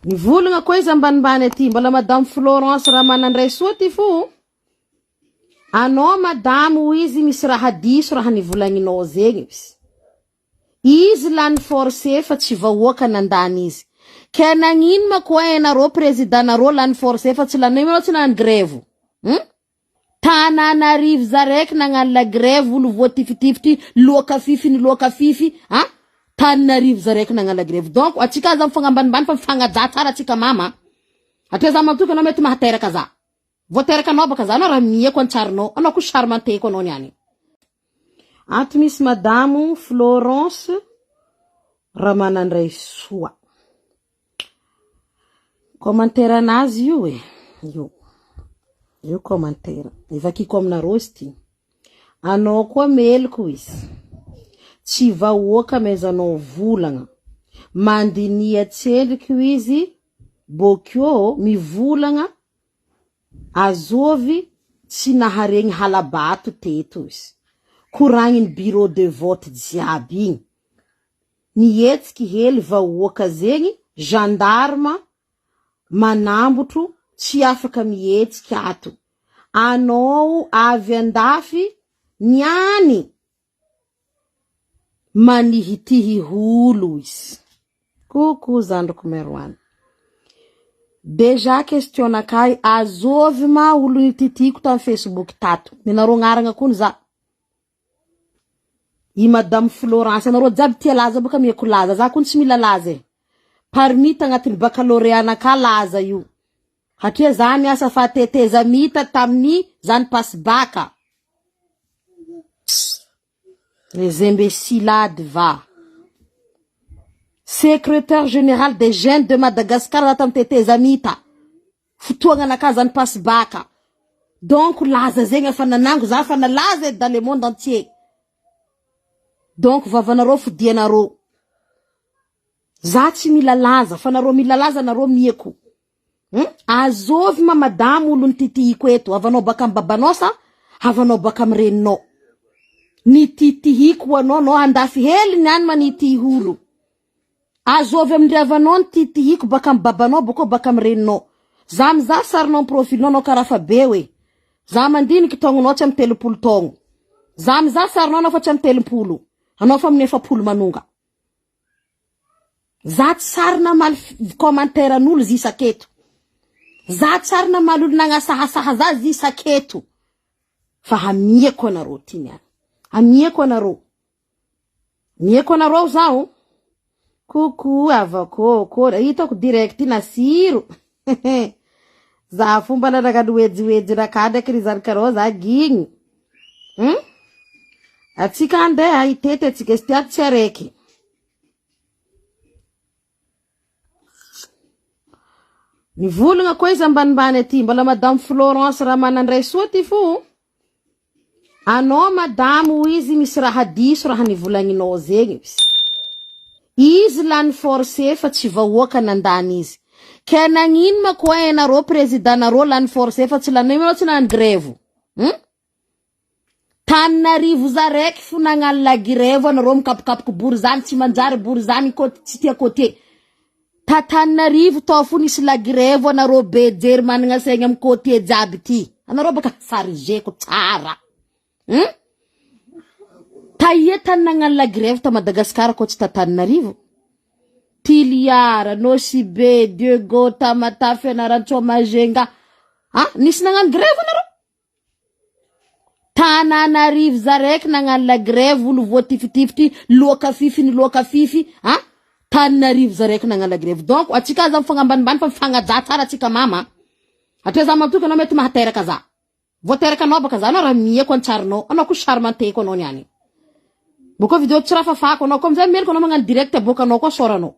Nivolagna koa izy ambanimbany aty, mbola madame Florence Ramanandraisoa ty fo. Anao madame hoy izy misy raha diso raha nivolagninao zegny izy. Izy lany force fa tsy vahoaka nandany izy. Ke nagnino ma koa enareo président nareo lany force fa tsy lany anao tsy lany grève. Hum? Tananarivo zaraiky nagnano la grève olo voatifitifitry loaka fify ny loaka fify a Taninarivo zaraiky nagnano la grève donc atsika aza mifagnambanimbany fa mifagnajà tsara atsika mama atria za matoky anao mety mahateraka za voateraka anao baka za anao raha mieko antsarinao anao koa charmanteko anao niany ato misy madamo Florence Ramanandraisoa Commentaire anazy io e, io, io commentaire, ivakiko aminareo izy ty, anao koa meloko izy, tsy vahoaka amezanao volagna, mandinia tsendriky io izy, bokeo mivolagna azovy tsy naharegny halabato teto izy, koragniny bureau de vote jiaby igny, Nihetsiky hely vahoaka zegny gendarme manambotro tsy afaka mihetsiky ato anao avy andafy niany manihitihy olo izy coucou zandriko Merwan dejà question nakahy azovy ma olo nititiko tam facebook tato nenareo agnaragna kony za I madame Florence anareo jiaby tia laza boka ameko laza za kony tsy mila laza e parmi tagnatin'ny baccalauréat naka laza io hatria za niasa fahatetezamita tamin'ny za ni-passe bac les imbéciles ady va secrétaire général des jeunes de Madagascar za tamin'ny tetezamita Fotoagna naka zany passe bac. Donc laza zegny efa nanango za fa nalaza edy dans le monde entier. Donc vavanareo fodianareo. Za tsy mila laza fa nareo mila laza nareo mieko. Hum? Azovy ma madamo olo nititihiko eto, havanao baka amy babanao sa havanao baka amy reninao? Nititihiko ho anao anao andafy hely niany manitihy olo. Azovy amindry havanao ny titihiko baka am babanao boko baka am reninao. Za mizaha sarinao am profil-nao anao karaha fa be oe. Za mandiniky taognonao tsy am 30 taogno. Za mizaha sarinao anao fa tsy am 30. Anao fa amin'ny 40 manonga. Za tsy sary namaly commentaire n'olo zisaketo. Za tsy sary namaly olo nagnasahasaha za zisaketo. Fa hamiako anareo ty niany. Hamiako anareo. Mieko anareo zaho. Coucou havako ô, hitako direct nasiro. Za fomba nanangano wejy raka ndraiky ry zanakareo za gigny. Hmm? Atsika andeha hitety atsika izy ty ato tsy araiky. Nivolagna koa izy ambanimbany aty, mbola madame Florence Ramanandraisoa ty fo. Anao madame hoy izy misy raha diso raha nivolagninao zegny izy. Izy lany force fa tsy vahoaka nandany izy. Ke nagnino ma koa enareo président nareo lany force fa tsy lany anao tsy lany grève. Hum? Taninarivo zaraiky fo nagnano la grève anareo mikapokapoky borizany tsy manjary borizany côte tsy tia côté. Ta Taninarivo tao fo nisy la grève anareo be jery managna saigny amy côté jiaby ty. Anareo baka chargeko tsara. Hum? Taia tany nagnano la grève ta Madagascar koa tsy ta Taninarivo? Tiliara, Nosy Be, Diego, Tamatave, Fianarantsoa, Majunga. Ah, nisy nagnano grève anareo? Tananarivo zaraiky nagnano la grève olo voatifitifitry loaka fify ny loaka fify a Taninarivo zaraiky nagnano la grève donc atsika aza mifagnambanimbany fa mifagnajà tsara atsika mama atria za matoky anao mety mahateraka za voateraka anao baka za anao raha mieko antsarinao anao koa charmanteko anao niany boko video tsy raha fafako anao koa amizay meloko anao magnano direct aboakanao koa soranao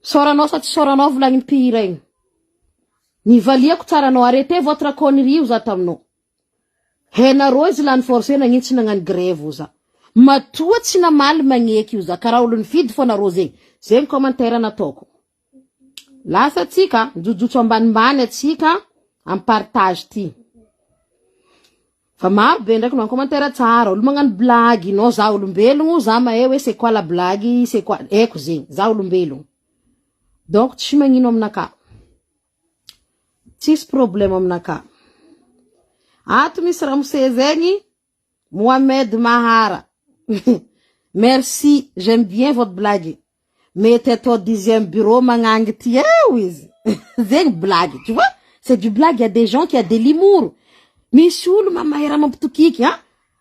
Soranao sa tsy soranao volagniny mpihira igny. Nivaliako tsara anao arrêtez votre connerie io za taminao. Hainareo izy lany force nagnino tsy nagnano grève io za. Matoa tsy namaly magneky io za karaha olo nifidy fô nareo zegny. Zegny commentaire nataoko. Lasa atsika mijojotso ambanimbany atsika am partage ty. Fa maro be ndraiky manao commentaire tsara, olo magnano blague, non za olombelogno, za mahay hoe c'est quoi la blague, c'est quoi, haiko zegny, za olombelogno. Donc tsy magnino aminakahy. Tsisy problème aminakahy. Ato misy ramose zegny Mohamed Mahara. Merci, j'aime bien votre blague. Mety atao dixième bureau magnangy ty eo izy. Zegny blague, tu vois? C'est du blague, il y a des gens qui a des limoro. Misy olo mamahay raha mampitokiky, hein?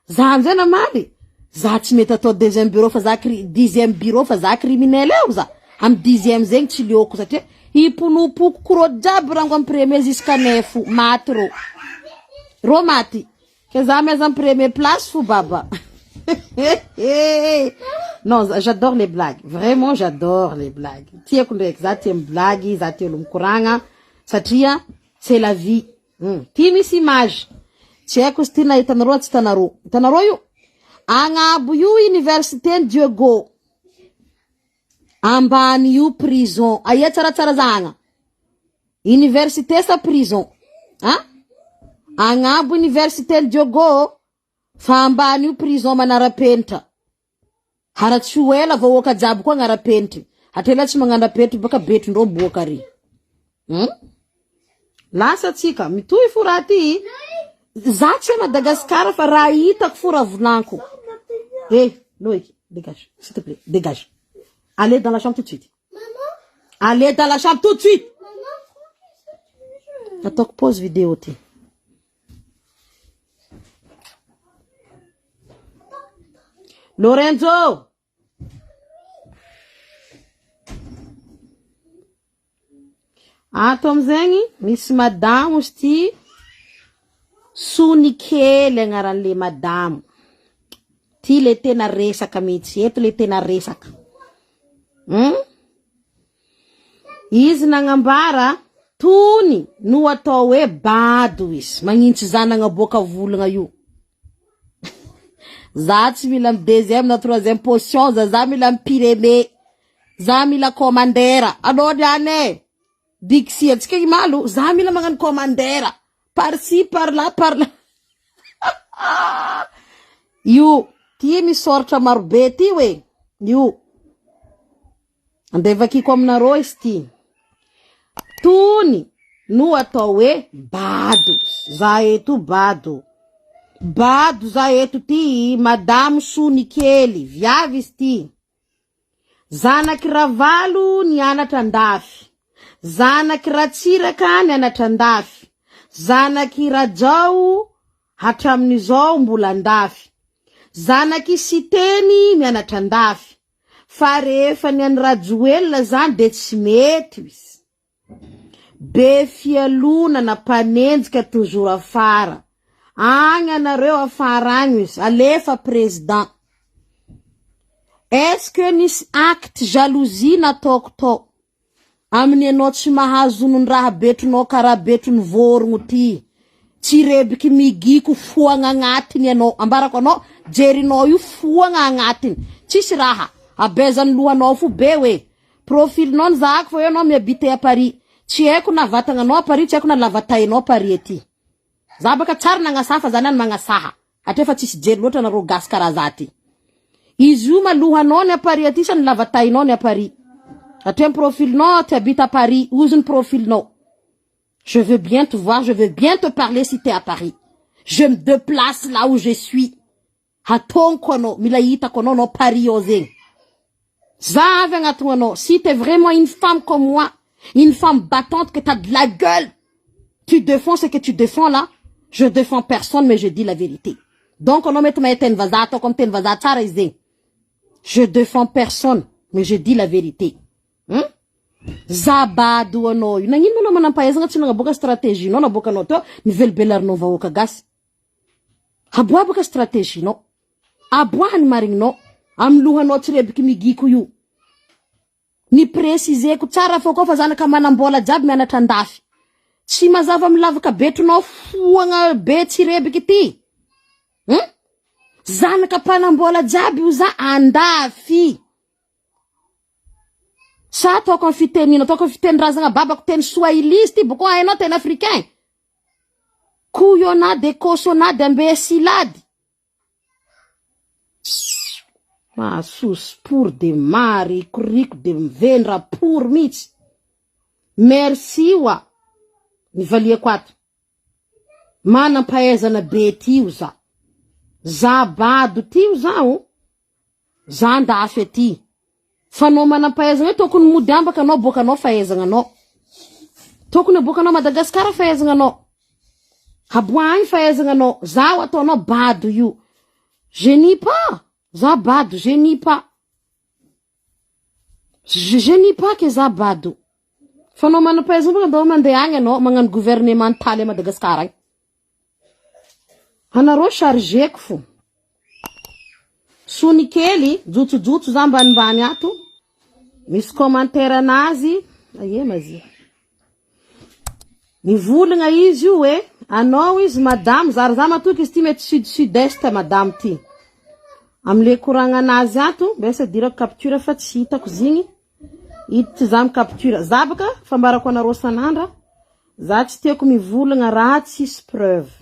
Za amizay namaly. Za tsy mety atao deuxième bureau fa za cri dixième bureau fa za criminel eo za. Amy dixième zegny tsy leoko satria hiponopoko rô jiaby rango amy premier jusqu'à nefo maty rô. Rô maty. Ke za miaza amy premier place fo baba. Non, j'adore les blagues. Vraiment, j'adore les blagues. Tiako ndraiky, za tia mi-blague, za tia olo mikoragna satria c'est la vie. Ty misy image. Tsy haiko izy ty na hitanareo na tsy hitanareo. Hitanareo io? Agnabo io université Diego. Ambany io prison. Aia tsaratsara zahagna? Université sa prison? Ha? Agnabo université Diego fa ambany io prison manara-penitra. Hara tsy ho ela vahoaka jiaby koa agnara-penitry. Hatrela tsy magnara-penitry baka betrondreo boaka ary. Lasa atsika mitohy fo raha ty. Za tsy Madagasikara fa raha hitako fo raha volaniko. Eh, Loïc, dégage, s'il te plaît, dégage. Allez dans la chambre tout de suite. Allez dans la chambre tout de suite. Ataoko pause vidéo ty. Lorenzo. Ato amizegny misy madamo izy ty Sonikely agnaran'le madamo. Ty le tena resaka mihitsy eto le tena resaka. Izy nagnambara tony no atao hoe bado izy. Magnintsy za nagnaboaka volagna io. Za tsy mila amy deuxième na troisième position za, za mila amy pyrénées. Za mila commandera. Anao niany e. Dixie antsika imalo, za mila magnano commandera. Par ci, par là, par là. Io, ty misoratra marobe ty hoe. Io. Andeha vakiko aminareo izy ty. Tony no atao hoe bado. Za eto bado. Bado za eto ty, madamo Sonikely, viavy izy ty. Zanaky Ravalo nianatra andafy. Zanaky Ratsiraka nianatra andafy. Zanaky Rajao hatramin'izao mbola andafy. Zanaky Siteny mianatra andafy. Fa rehefa ny an'i Rajoelina zany de tsy mety izy. Be fialonana, mpanenjika toujours afara. Agny anareo afara agny izy, alefa président. Est-ce que nisy acte jalousie nataoko tao? Amin'ny anao tsy mahazo nondraha betronao karaha betrony vorogno ty. Tsy rebiky migiko foagna agnatiny anao. Ambarako anao, jerinao io foagna agnatiny. Tsisy raha. Abezan'ny lohanao fo be hoe. Profil-nao ny zahako fa hoe anao mi-habiter à Paris. Tsy haiko na vatagnanao à Paris, tsy haiko na lavatainao à Paris aty. Za baka tsary nagnasaha fa za niany magnasaha. Hatria fa tsisy jery loatra nareo gasy karaha za ty. Izy io ma lohanao ny à Paris aty sa ny lavatainao ny à Paris. Hatria ny profil-nao tu habites à Paris, ozy ny profil-nao. Je veux bien te voir, je veux bien te parler si t'es à Paris. Je me déplace là où je suis. Hataoniko anao, mila hitako anao, anao Paris ao zegny. Za avy agnatogno anao. Si t'es vraiment une femme comme moi, une femme battante que t'as de la gueule, tu défends ce que tu défends là. Je défends personne mais je dis la vérité. Donc anao mety mahay teny vazaha, ataoko amy teny vazaha tsara izy zegny. Je défends personne mais je dis la vérité. Za bado anao io. Nagnino moa anao manam-pahaizana tsy nagnaboaka stratégie nao naboakanao teo nivelibelarinao vahoaka gasy. Aboabaka stratégie nao. Aboahany marigninao amy lohanao tsy rebiky migiko io. Ny préciseko tsara fô koa fa zanaka manam-bola jiaby mianatra andafy. Tsy mazava amy lavaka betronao foagna be tsy rebiky ty. Zanaka mpanam-bola jiaby io za andafy. Sa ataoko amy fitenina, ataoko amy fitenin-drazagna babako teny swahili izy ty boko hainao teny africain. Couillonnade et cochonnade ambe silady. Mahasosy pory de marikoriko de mivendra pory mihitsy. Merci wa nivaliako ato. Manam-pahaizana be ty io za. Za bado ty io zaho. Za andafy aty. Fa anao manam-pahaizana hoe tokony mody ambaka anao aboakanao fahaizana anao. Tokony aboakanao Madagascar fahaizana anao. Aboaha agny fahaizana anao. Zaho ataonao bado io. Je nie pas. Za bado, je nie pas. Je, je nie pas que za bado. Fa anao manam-pahaizana boka ndao mandeha agny anao magnano gouvernementaly à Madagascar agny. Anareo chargeko fo. Sony kely, jotsojotso za ambanimbany ato. Misy commentaire anazy. Aie mazi. Nivolagna izy io hoe anao izy madame zary za matoky izy ty mety sud sud est madame ty. Amle koragna anazy ato, mbesa idirako capture fa tsy hitako zigny. Iditra za mi capture. Za baka fambarako anareo sanandra, za tsy tiako mivolagna raha tsisy preuve.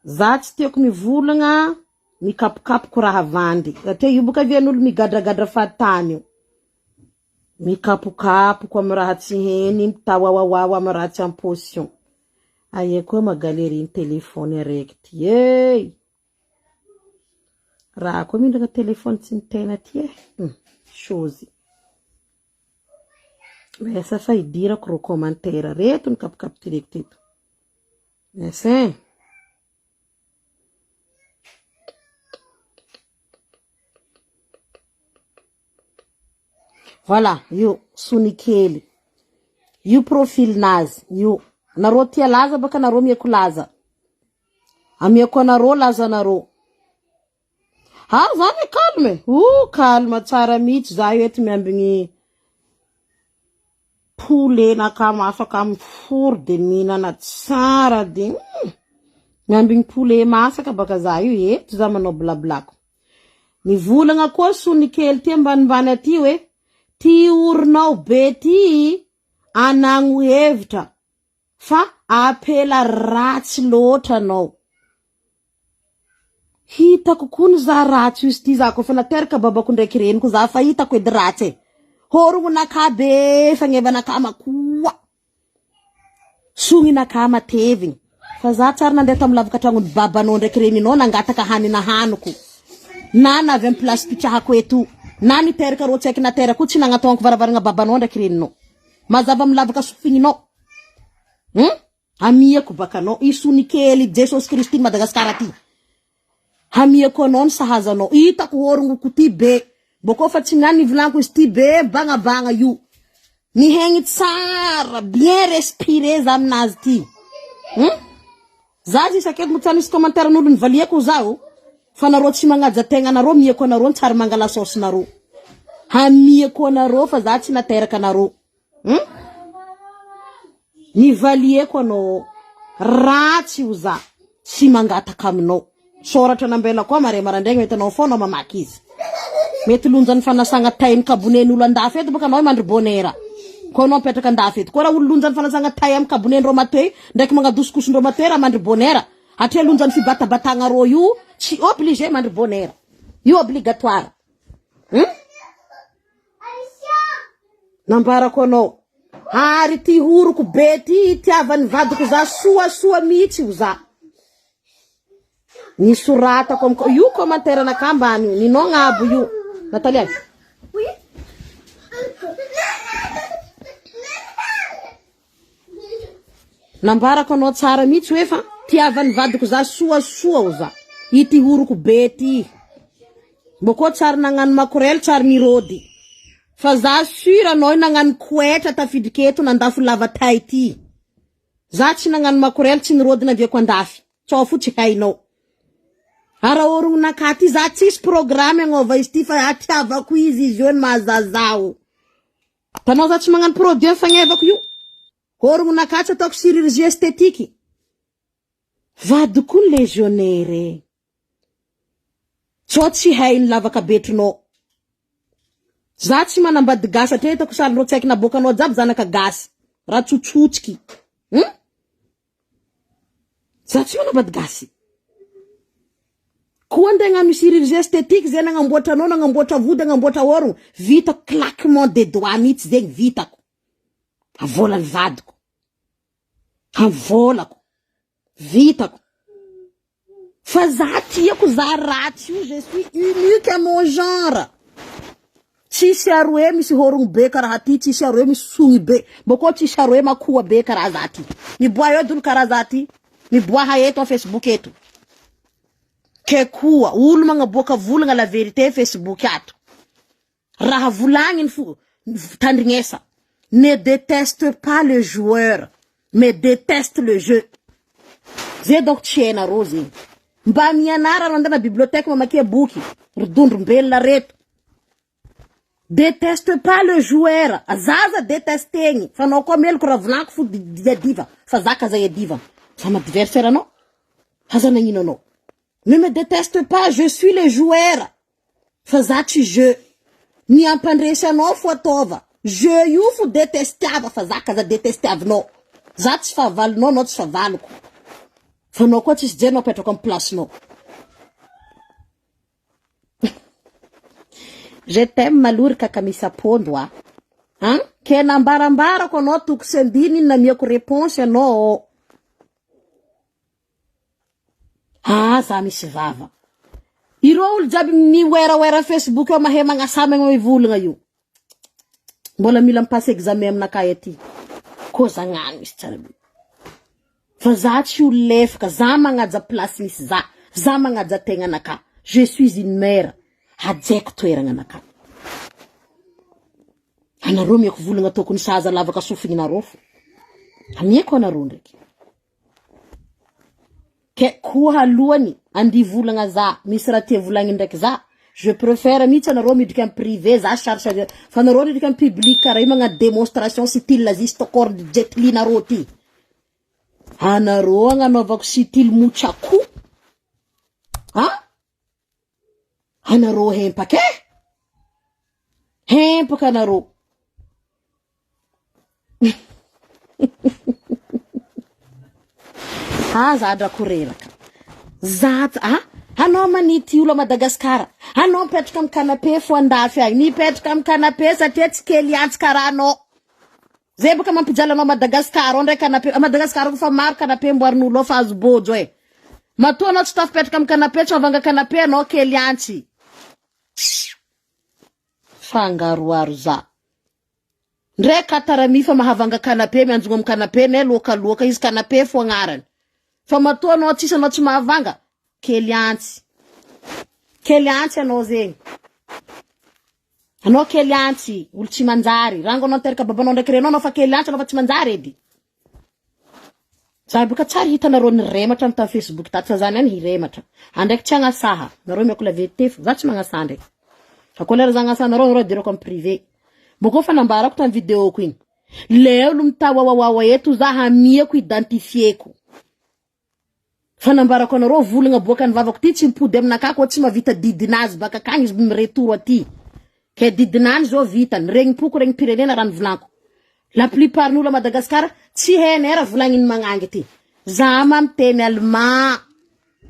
Za tsy tiako mivolagna mikapokapoko raha vandy. Satria io boka avian'olo migadragadra fahatany io. Mikapokapoko amy raha tsy heny, mitawawawawa amy raha tsy en position. Aia koa ma galerie ny telefony araiky ty ey. Raha koa mindrana telefony tsy ny tena ty e. Chose. Esa fa idirako ro commentaire reto ny kapokaptireko teto. Esa. Voilà, io sonikely. Io profil-nazy, io. Nareo tia laza baka nareo mieko laza. Amiako anareo lazanareo. Ah, zany calme. Oh, calme tsara mihitsy za io eto miambigny poulet naka masaka amin'ny four de mihinana tsara de miambigny poulet masaka baka za io eto za manao blablako. Nivolagna koa sonikely ty ambanimbany aty hoe ty orinao be ty anagno hevitra fa apela ratsy loatra anao. Hitako koa ny za ratsy izy ty za koa fa nateraka babako ndraiky reniko za fa hitako edy ratsy e. Horognonakà be fagnevanakà makoa. Sogninakà matevigny. Fa za tsary nandeha tamin'ny lavaka tragnon'ny babanao ndraiky reninao nangataka hanina haniko. Na navy amin'ny place pitrahako eto. Na niteraka rô tsy haiko nateraka tsy nagnataonako varavaragna babanao ndraiky reninao. Mazava amin'ny lavaka sofigninao. Hum? Amiako baka anao. I sonikely Jesosy Kristy Madagasikara ty. Hamiako anao ny sahaza anao. Hitako horognoko ty be. Bôkô fa tsy niany nivolaniko izy ty be bagnabagna io. Mihegny tsara, bien respirer za aminazy ty. Hum? Za izy isaketo mo tsy nisy commentaire n'olo nivaliako zaho. Fa nareo tsy magnaja tegna anareo miako anareo ny tsary mangala saosy nareo. Hamiako anareo fa za tsy nateraka anareo. Hum? Nivalieko anao ratsy io za tsy mangataka aminao. Soratra nambelako ao mare marandraigny mety anao foana mamaky izy. Mety lonjan'ny fanasagna tay ny kabonen'olo andafy eto baka anao mandry bonera. Koa anao mipetraka andafy eto. Koa raha olo lonjan'ny fanasagna tay amin'ny kabonen'reo matoe ndraiky magnadosikosindreo matoe raha mandry bonera. Hatria lonjan'ny fibatabatagna reo io tsy obligé mandry bonera. Io obligatoire. Hum? Nambarako anao. Ary ty horoko be ty itiavan'ny vadiko za soasoa mihitsy io za. Nisoratako am io commentaire anakahy ambany io, ninao agnabo io. Natalia. Nambarako anao tsara mihitsy hoe fa tiavan'ny vadiko za soasoa ho za. Ity horoko be ty. Mbô koa tsary nagnano makorel tsary nirôdy. Fa za sur anao io nagnano koetra tafiditra eto nandafo lava tay ty. Za tsy nagnano makorel tsy nirôdy naviako andafy. Tsao fo tsy hainao. Ara orognonakahy ty za tsisy programme agnova izy ty fa atiavako izy izy io ny mahazazaho. Tanao za tsy magnano produit am fagnevako io. Horognonakahy tsy ataoko chirurgie esthétique. Vadiko koa légionnaire e. Tsao tsy hainy lavaka betronao. Za tsy manambady gasy hatreto hitako sarin'ireo tsy haiko naboakanao jiaby zanaka gasy. Raha tsotsotsiky. Hum? Za tsy manambady gasy. Koa ndeha hagnano chirurgie esthétique zay nagnamboatra anao, nagnamboatra vody, nagnamboatra orogno. Vitako claquement de doigts mihitsy zegny vitako. Volan'ny vadiko. Amin'ny volako. Vitako. Fa za tiako za ratsy io je suis unique à mon genre. Tsisy aroe misy horogno be karaha ty, tsisy aroe misy sogny be. Bôkô tsisy aroe makoa be karaha za ty. Miboaha eo dolo karaha za ty. Miboaha eto am Facebook eto. Ke koa olo magnaboaka volagna la vérité Facebook ato. Raha volagniny fo tandrignesa. Ne deteste pas le joueur mais deteste le jeu. Zay donc tsy hainareo zegny. Mba mianara mandeha bibliothèque mamakia boky ry dondrombelona reto. Deteste pas le joueur. Zaza detestegny. Fa anao koa meloko raha volaniko fo iadiva. Fa za ka za iadiva. Za ma adversaire anao. Aza nagnino anao. Ne me deteste pas, je suis le joueur. Fa za tsy jeu. Ny hampandresy anao fo ataova. Jeu io fo detestiava fa za ka za detestiavinao. Za tsy fahavalonao anao tsy fahavaloko. Fa anao koa tsisy jery anao apetrako amin'ny place-nao. Je t'aime malory kaka misy apôndro a. An? Ke nambarambarako anao toko sy andininy namiako réponse anao. Ah za misy vava. Ireo olo jiaby miwerawera Facebook eo mahay magnasama mivolagna io. Mbola mila mi-passe examen aminakahy aty. Koa zagnano misy tsara be. Fa za tsy olo lefaka, za magnaja place misy za, za magnaja tegnanakahy. Je suis une mère, hajaiko toeragnanakahy. Anareo miako volagna tokony sahaza lavaka sofignareo fo. Amiako anareo ndraiky. Ke koa alohany andia volagna za misy raha tia volagniny ndraiky za je prefere mihitsy anareo midriky am privé za charge fa anareo midriky am public karaha io magnano demonstration style juste corps jet li nareo ty anareo agnanaovako style motsako a anareo hempaka e hempaka anareo Ah za drako reraka. Za ah anao manity olo a Madagasikara. Anao mipetraka amin'ny canapé fo andafy agny. Mipetraka amin'ny canapé satria tsy kely antsy karaha anao. Zay baka mampijaly anao Madagasikara ao ndray canapé. A Madagasikara koa fa maro canapé amboarin'olo ao fa azo bojo e. Matoa anao tsy tafipetraka amin'ny canapé tsy mavanga canapé anao kely antsy. Fangaroharo za. Ndre katarami fa mahavanga canapé mianjogno am canapé ne loakaloaka izy canapé fo agnarany fa matoa anao tsisy anao tsy mahavanga kely antsy kely antsy anao zegny anao kely antsy olo tsy manjary rango anao niteraka babanao ndraiky renao anao fa kely antsy anao fa tsy manjary edy Za boka tsary hitanareo nirematra tam facebook tato fa za niany hirematra andraiky tsy agnasaha nareo omeko la vérité fo za tsy magnasaha ndraiky fa koa lera za agnasaha nareo nareo adirako am privé boko fa nambarako tam videoko igny le olo mitawawawawa eto za hamiako identifieko fa nambarako anareo volagna boaka ny vavako ty tsy mipody aminakahy koa tsy mavita didinazy baka akagny izy miretour aty ke didinany zao vitany regnim-poko regnim-pirenena raha nivolanko La plupart ny olo a Madagascar tsy hainay raha volagniny magnangy ty. Za ma miteny allemand,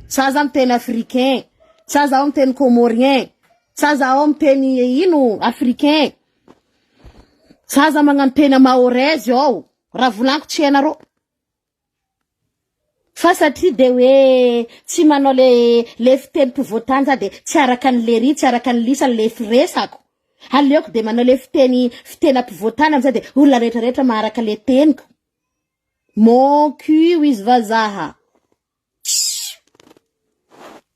sa za miteny africain, sa zaho miteny comorien, sa zaho miteny ino africain, sa za magnano teny mahoraise ao. Raha volagniko tsy hainareo. Fa satria de hoe tsy manao le le fiteny mpivoatany za de tsy araka ny lery, tsy araka ny lisany le firesako. Aleoko de manao le fiteny fiteny ampivoatany amizay de olona rehetra rehetra maharaka le teniko. Mon cul izy vazaha.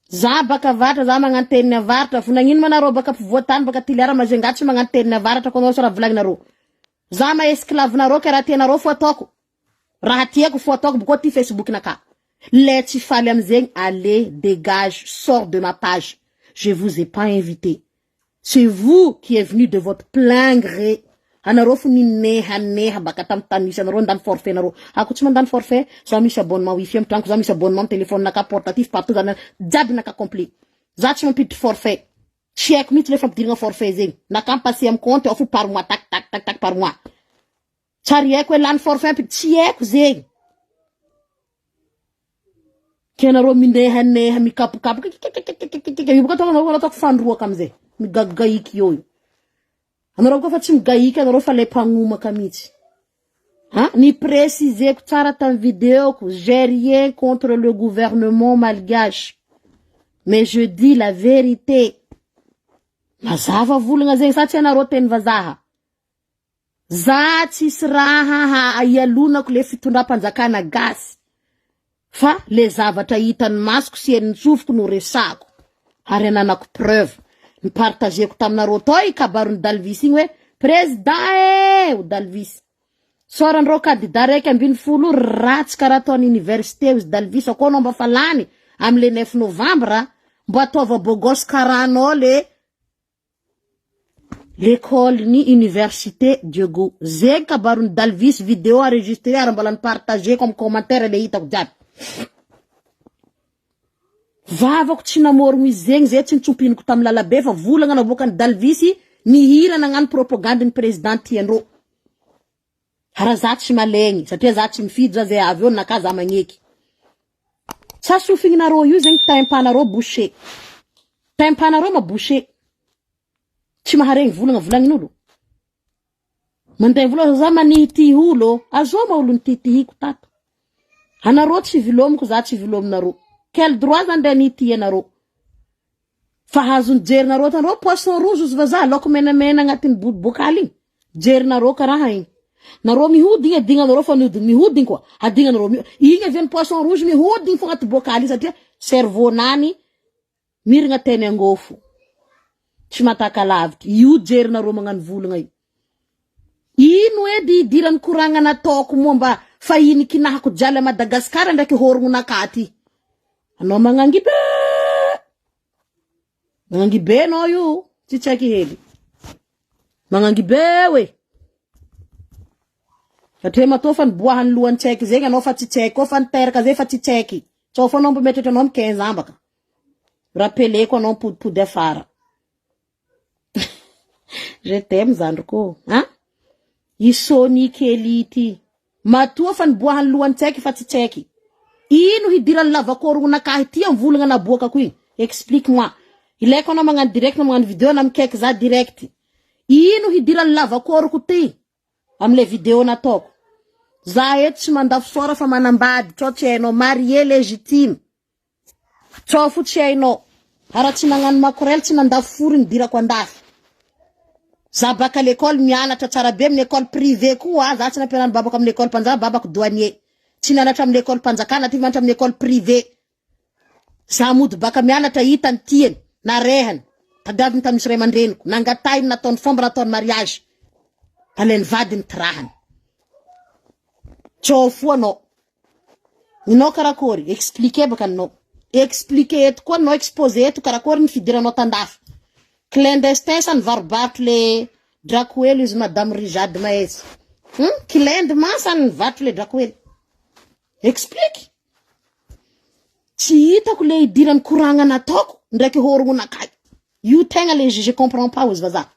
Za baka avaratra za magnano teniny avaratra fo nagnino ma nareo baka ampovoantany baka Toliara Majunga tsy magnano teniny avaratra ko nareo sa raha volagninareo. Za ma esclave nareo ka raha tianareo fo ataoko. Raha tiako fo ataoko boko ty Facebook naka. Le tsy faly amizegny allez dégage sors de ma page je vous ai pas invité. C'est vous qui est venu de votre plein gré. Anareo fo ninehaneha baka tam tany misy anareo nandany forfait nareo. Ako tsy mandany forfait, za misy abonnement wifi am tragnoko, za misy abonnement am téléphone naka portatif partout za jiaby naka complet. Za tsy mampiditry forfait. Tsy haiko mihitsy le fampidiragna forfait zegny. Naka mi-passer am compte ao fo par mois tac tac tac tac par mois. Tsary haiko hoe lany forfait ampi tsy haiko zegny. Ke anareo minehaneha mikapokapoka kikikikikikikika io boka ataoko anareo ataoko fandroaka amizay migagigaiky eo io. Anareo koa fa tsy migaiky anareo fa le mpagnomaka mihitsy. Ha? Ni préciseko tsara tamin'ny vidéoko, j'ai rien contre le gouvernement malgache. Mais je dis la vérité. Mazava volagna zegny sa tsy anareo teny vazaha? Za tsisy raha ialonako le fitondram-panjakana gasy fa le zavatra hitan'ny masoko sy henon'ny sofiko no resahako ary ananako preuve. Ni-partageko taminareo tao i kabaron'i Dalvis igny hoe président eh! O Dalvis. Soran'ireo kandida 11 io ratsy karaha ataon'ny université ozy Dalvis akao anao mba fa lany amy le neuf novembre mba ataova beau gosse karaha anao le L'école ny université Diego. Zegny kabaron'i Dalvis vidéo enregistré ary mbola ni-partageko amin'ny commentaire le hitako jiaby. Vavako tsy namorogno izy zegny zay tsy nitsompiniko tamin'ny lalabe fa volagna navoakan'i Dalvis nihira nagnano propagande ny président tiandreo. Raha za tsy malegny satria za tsy mifidy za zay avy eo naka za magneky. Sa sofignareo io zegny tympanareo bouché. Tympanareo ma bouché. Tsy maharegny volagna volagnin'olo. Mandeha vola za manihitihy olo. Azao ma olo nitihitihiko tato. Anareo tsy vilomiko za tsy vilominareo. Quel droit za ndeha nihitihy anareo. Fa azon'ny jerinareo tanareo poisson rouge ozy vazaha laoko menamena agnatin'ny bokaly igny. Jerinareo karaha igny. Nareo mihodigny adignanareo fa mihodigny mihodigny koa adignanareo mi igny avy ny poisson rouge mihodigny fo agnaty bokaly igny satria cerveau nany miragna teny angôfo. Tsy mahataka lavitra. Io jerinareo magnano volagna io. Ino edy idiran'ny koragna nataoko moa mba fahiny kinahako jaly a Madagasikara ndraiky horognonakahy ty. Anao magnangy be. Magnangy be anao io, tsy tsaiky hely. Magnangy be hoe. Satria matoa fa niboahan'ny lohan'ny tsaiky zegny anao fa tsy tsaiky koa fa niteraka zay fa tsy tsaiky. Tsao fô anao mbo mieritreritra anao mi-quinze ans baka. Rappeleko anao mipodipody afara. Je t'aime zandriko ô. Hein? I Sony kely ity. Matoa fa niboahan'ny lohany tsaiky fa tsy tsaiky. Ino hidiran'ny lavak'orongonakahy ty am volagna naboakako igny? Explique moi. Ilaiko anao magnano direct na magnano vidéo na mikaiky za direct. Ino hidiran'ny lavak'oroko ty amle vidéo nataoko? Za eto tsy mandafo sora fa manambady, tsao tsy hainao, marié légitime. Tsao fo tsy hainao. Ara tsy nagnano makorel tsy nandafo fory nidirako andafy. Za baka l'école mianatra tsara be amin'ny école privée koa za tsy nampianariny babako amin'ny école mpanjaka babako douanier. Tsy nianatra amin'ny école mpanjakana ty mianatra amin'ny école privée. Za mody baka mianatra hitany tiany narehany tadiaviny tamin'ny misy ray aman-dreniko nangatahiny nataony fomba nataony mariage alainy vadiny tirahany. Tsao fo anao. Ninao karakory? Expliquer baka ninao. Expliquer eto koa ninao, exposer eto karakory ny fidiranao tandafy. Clandestin sa nivarobarotro le Drakoelo izy madame Rijade Mahezy? Hum? Cland ma sa nivarotro le Drakoelo? Explique. Tsy hitako le idiran'ny koragna nataoko ndraiky horognonakahy. Io tegna le je comprends pas ozy vazaha.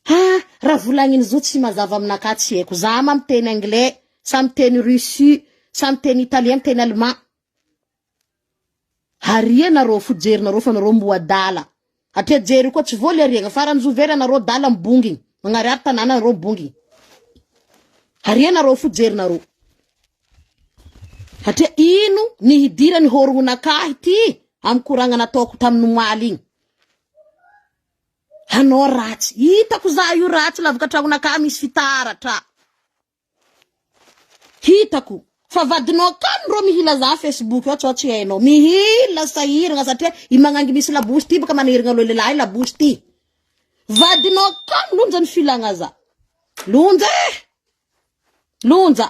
Ha! Raha volagniny zo tsy mazava aminakahy tsy haiko. Za ma miteny anglais, sa miteny russie, sa miteny italien, miteny allemand. Aria nareo fo jerinareo fa nareo mbo adala. Atria jery koa tsy voly ariagna. Farany zo very anareo adala mibongigny. Magnariary tanàna nareo mibongigny. Aria nareo fo jerinareo. Satria ino ny hidirany horognonakahy ty amy koragna nataoko tamin'ny omaly igny. Anao ratsy. Hitako za io ratsy lavaka tragnonakahy misy fitaratra. Hitako. Fa vadinao kany rô mihila za Facebook ao tsao tsy hainao. Mihila sahiragna satria i magnangy misy labosy ty baka manahiragna lo lehilahy labosy ty. Vadinao kany lonja ny filagna za. Lonja eh! Lonja.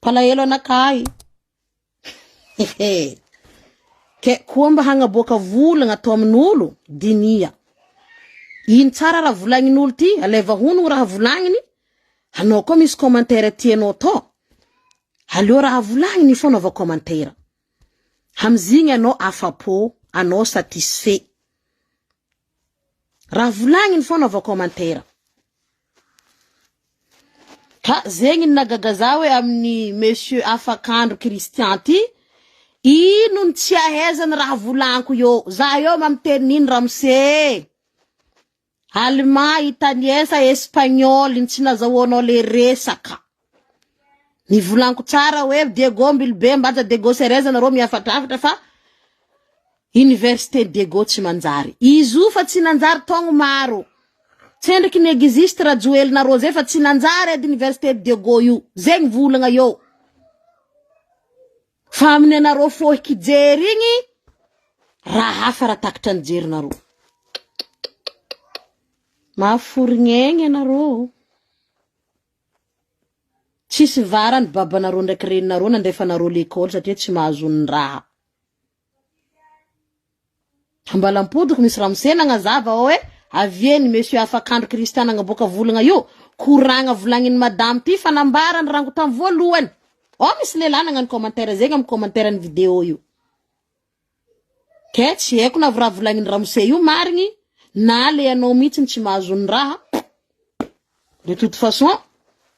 Palahelo anakahy. Ke koa mba hagnaboaka volagna atao amin'olo, dinia. Ino tsara raha volagnin'olo ty, alaiva honogno raha volagniny, anao koa misy commentaire tianao atao, aleo raha volagniny fô anaova commentaire. Amizigny anao afa-po, anao satisfait. Raha volagniny fô anaova commentaire. Ka zegny ny nahagaga za hoe amin'ny monsieur Afakandro Christian ty, ino ny tsy ahaizany raha volagniko eo, za eo ma miteny nino ramose? Allemand, italien sa espagnol ny tsy nazahoanao le resaka. Nivolaniko tsara hoe Diego Mbilobe Ambanja Diego Sereza nareo mihafatrafatra fa Université Diego tsy manjary. Izy io fa tsy nanjary taogno maro. Tsendriky ny existe Rajoelina Rose fa tsy nanjary edy Université Diego io. Zegny volagna eo. Fa amin'ny anareo fohy kijery igny raha hafa raha takatra ny jerinareo. Mahaforogna anareo. Tsisy vara ny babanareo ndraiky reninareo nandefa anareo l'école satria tsy mahazo ny raha. Ambalampodiko misy ramose nagnazava ao hoe avieny monsieur Afakandro Christian nagnaboaka volagna io, koragna volagnin'i madame ty fa nambarany rango tam voalohany. Ao misy lehilahy nagnano commentaire zegny am commentaire ny vidéo io. Ke tsy haiko na raha volagnin'i ramose io marigny na le anao mihitsy no tsy mahazo ny raha. De toute façon,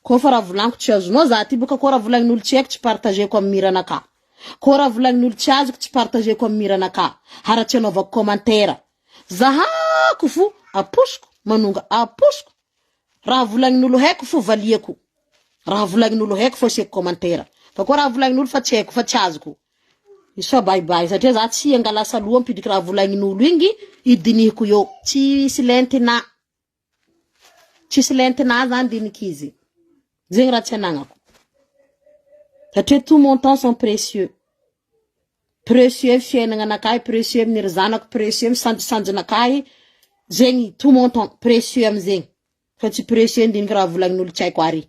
koa fa raha volagniko tsy azonao za ty boka koa raha volagnin'olo tsy haiko tsy partageko amin'ny miranakà. Koa raha volagnin'olo tsy azoko tsy partageko amin'ny miranakà. Hara tsy anaovako commentaire. Zahako fo aposiko manonga aposiko. Raha volagnin'olo haiko fo valiako. Raha volagnin'olo haiko fo asiako commentaire. Fa koa raha volagnin'olo fa tsy haiko fa tsy azoko. Isoa bye bye satria za tsy angalasa loha ampidriky raha volagnin'olo igny idinihiko eo. Tsisy lentina. Tsisy lentina zany diniky izy. Zegny raha tsy anagnako. Satria tout mon temps sont précieux. Précieux fiaignananakahy, précieux amin'ny ry zanako, précieux amin'ny sanjisanjinakahy. Zegny tout mon temps précieux amizegny. Fa tsy précieux ndiniky raha volagnin'olo tsy haiko ary.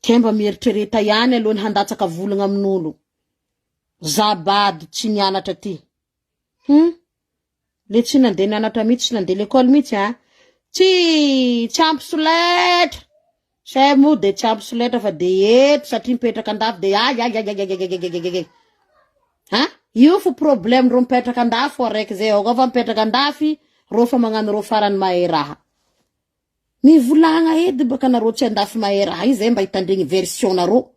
Ke mba mieritrereta ihany alohan'ny handatsaka volagna amin'olo. Za bado tsy nianatra ty. Hum. Le tsy nandeha nianatra mihitsy, tsy nandeha l'école mihitsy a. Tsy tsy ampy solaitra. Zay moa de tsy ampy solaitra fa de eto satria mipetraka andafy de ay ay ay ay ay ay ay ay ay. Ha? Io fo problème reo mipetraka andafy araiky zay ao fa mipetraka andafy reo fa magnano reo farany mahay raha. Mivolagna edy baka nareo tsy andafy mahay raha io zay mba hitandregny version nareo.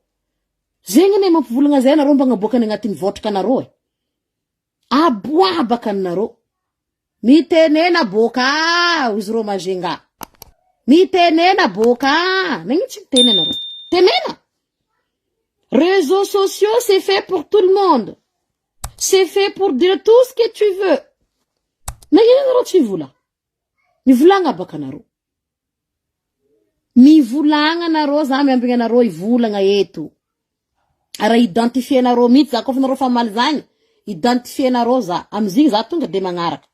Zegny anie mampivolagna zay nareo mba agnaboakany agnatin'ny vôtraka anareo e. Aboabaka anareo. Mitenena boka ozy reo Majunga. Mitenena boka. Nagnino tsy miteny anareo? Tenena. Réseaux sociaux c'est fait pour tout le monde. C'est fait pour dire tout ce que tu veux. Nagnino anareo tsy mivola? Mivolagna baka anareo. Mivolagna anareo za miambigna anareo hivolagna eto. Raha identifier nareo mihitsy za koa fa nareo fa hamaly zagny, identifier nareo za, amizigny za tonga de magnaraka.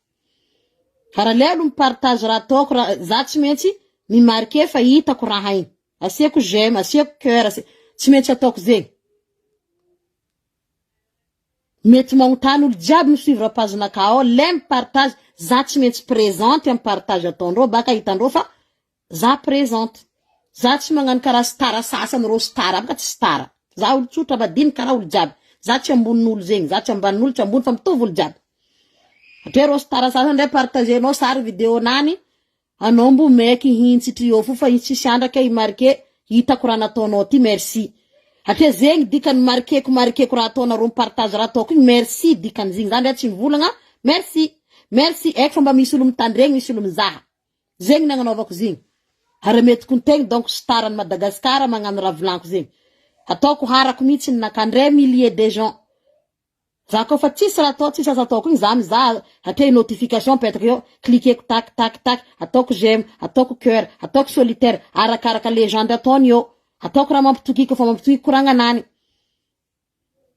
Raha le aloha mi-partage raha ataoko raha za tsy maintsy mi-marquer fa hitako raha igny. Asiako j'aime, asiako cœur, tsy maintsy ataoko zegny. Mety magnontany olo jiaby mi-suivre page-nakahy ao, le mi-partage, za tsy maintsy présente amy partage ataondreo baka hitandreo fa za présente. Za tsy magnano karaha star sasany reo star aby ka tsy star. Za olo tsotra madiniky karaha olo jiaby. Za tsy ambonin'olo zegny, za tsy ambanin'olo tsy ambony fa mitovy olo jiaby. Satria reo star sasany ndray partagenao sary vidéo nany, Anao mbo maiky hintsitry eo fo fa izy tsisy andraka i marque hitako raha nataonao ty merci satria zegny dikany marqueko marqueko raha ataonareo mipartage raha ataoko igny merci dikany zigny za ndray tsy mivolagna merci merci aiko fa mba misy olo mitandregny misy olo mizaha zegny nagnanaovako zigny ary metiko ntegny donc star ny Madagascar magnano raha volaniko zegny ataoko harako mihitsy ny naka ndray milliers de gens Za koa fa tsisy raha atao tsisy asa ataoko igny za mizaha satria notification mipetaka eo cliqueko tak tak tak ataoko j'aime ataoko coeur ataoko solitaire arakaraka legende ataony eo ataoko raha mampitokiky fa mampitokiky koragnanany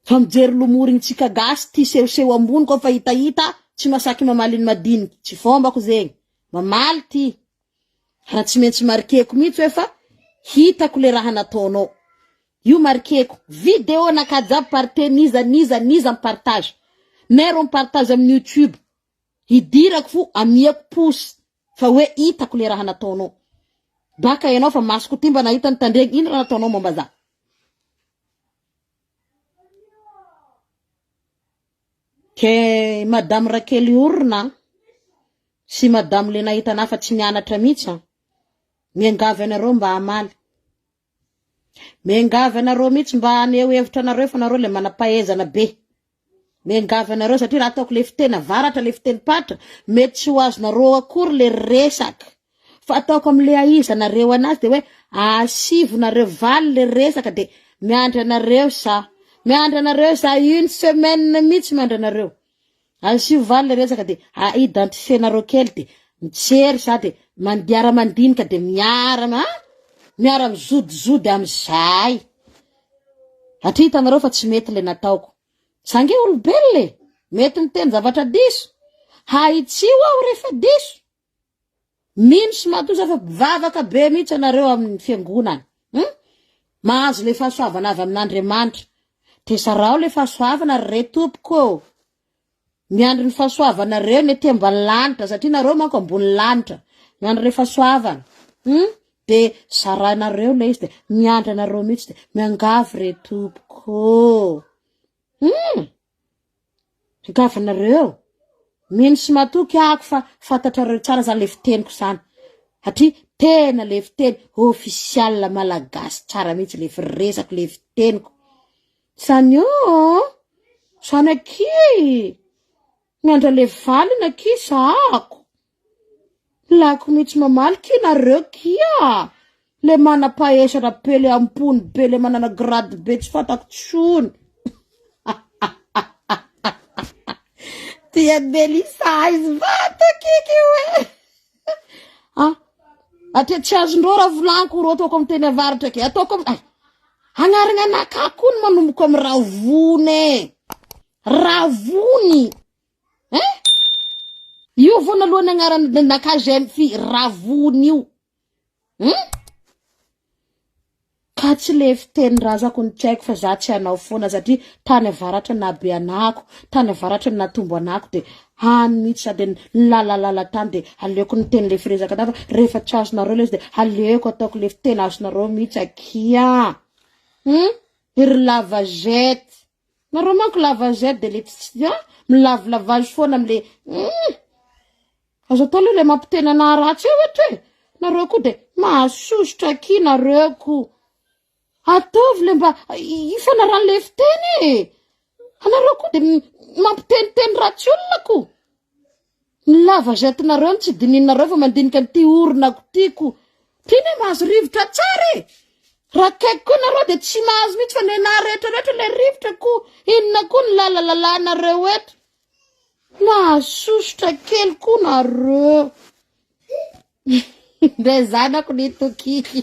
fa mijery lomorigny tsika gasy ty sehoseho ambony koa fa hitahita tsy masaky mamaly ny madiniky tsy fombako zegny mamaly ty Raha tsy maintsy marqueko mihitsy hoe fa hitako le raha nataonao. Io marqueko. Vidéo naka jiaby parte n'iza n'iza n'iza mi-partage. Nero mi-partage amin'ny youtube. Hidirako fo amiako pouce fa hoe hitako le raha nataonao. Baka ianao fa masoko ty mba nahita nitandregny ino raha nataonao momba za. Ke madame Rakely orina sy madame le nahita anah fa tsy nianatra mihitsy an. Miangavy anareo mba hamaly. Miangavy anareo mihitsy mba haneho hevitra anareo fa nareo le manam-pahaizana be. Miangavy anareo satria raha ataoko le fiteny avaratra le fitenim-paritra mety tsy ho azonareo akory le resaka. Fa ataoko amle aizanareo anazy de hoe asivonareo valy le resaka de miandry anareo za. Miandry anareo za une semaine mihitsy miandry anareo. Asio valy le resaka de a identifier-nareo kely de mijery za de mandiara mandinika de miara a miara mizodizody amizay. Satria hitanareo fa tsy mety le nataoko. Za nge olombelona e, mety miteny zavatra diso. Hahitsio aho rehefa diso. Mino sy matoa za fa mpivavaka be mihitsy anareo amin'ny fiangonana. Hum? Mahazo le fahasoavana avy amin'Andriamanitra. De zarao le fahasoavana ry re tompoko ô. Miandry ny fahasoavanareo ny aty ambany lanitra satria nareo manko ambony lanitra. Miandry le fahasoavana. Hum? De zarainareo le izy de miandry anareo mihitsy de miangavy re tompoko ô. Hum! Miangavy anareo. Mino sy matoky ahako fa fantatrareo tsara zany le fiteniko zany. Satria tena le fiteny official malagasy tsara mihitsy le firesako le fiteniko. Zany ô! Zany akia! Miandry le valiny akia zahako. Lako mihitsy mamaly kia nareo kia! Le manam-pahaizana be le ambony be le manana grade be tsy fantako tsony. Tia Melissa izy vato kiky hoe. Ah, atria tsy azondreo raha volaniko ro ataoko amin'ny teny avaratra ke ataoko am ay. Agnarana anakahy koa ny manomboka amin'ny ravony e. Ravony. Hein? Io voanalohany agnarana nakahy jeune fille ravony io. Hum? Ka tsy le fitenin-drazako no tsy haiko fa za tsy hanao foana satria tany avaratra nahabe anako, tany avaratra no nahatombo anako de any mihitsy sady nilalalala tany de aleoko niteny le firesaka tany fa rehefa tsy azonareo le izy de aleoko ataoko le fiteny azonareo mihitsy akia. Hum? Ry lava jette. Nareo manko lava jette de le tsy ah, milavilavage foana amle hum. Azo atao aloha ilay mampiteny anah ratsy eo eto e! Nareo koa dia mahasosotra akia nareo ko! Ataovy le mba ifanarahan'ilay fiteny e! Anareo koa dia mampiteniteny ratsy olona ko! Ny lava jetinareo no tsy dinihinareo fa mandinika an'ity oronako ity ko! Ty ne mahazo rivotra tsara e! Raha akaiky koa nareo dia tsy mahazo mihitsy fa nenah rehetra rehetra ilay rivotra ko! Inona koa ny lalalalanareo eto? Mahasosotra kely koa nareo. Ndray zanako ny tokiky.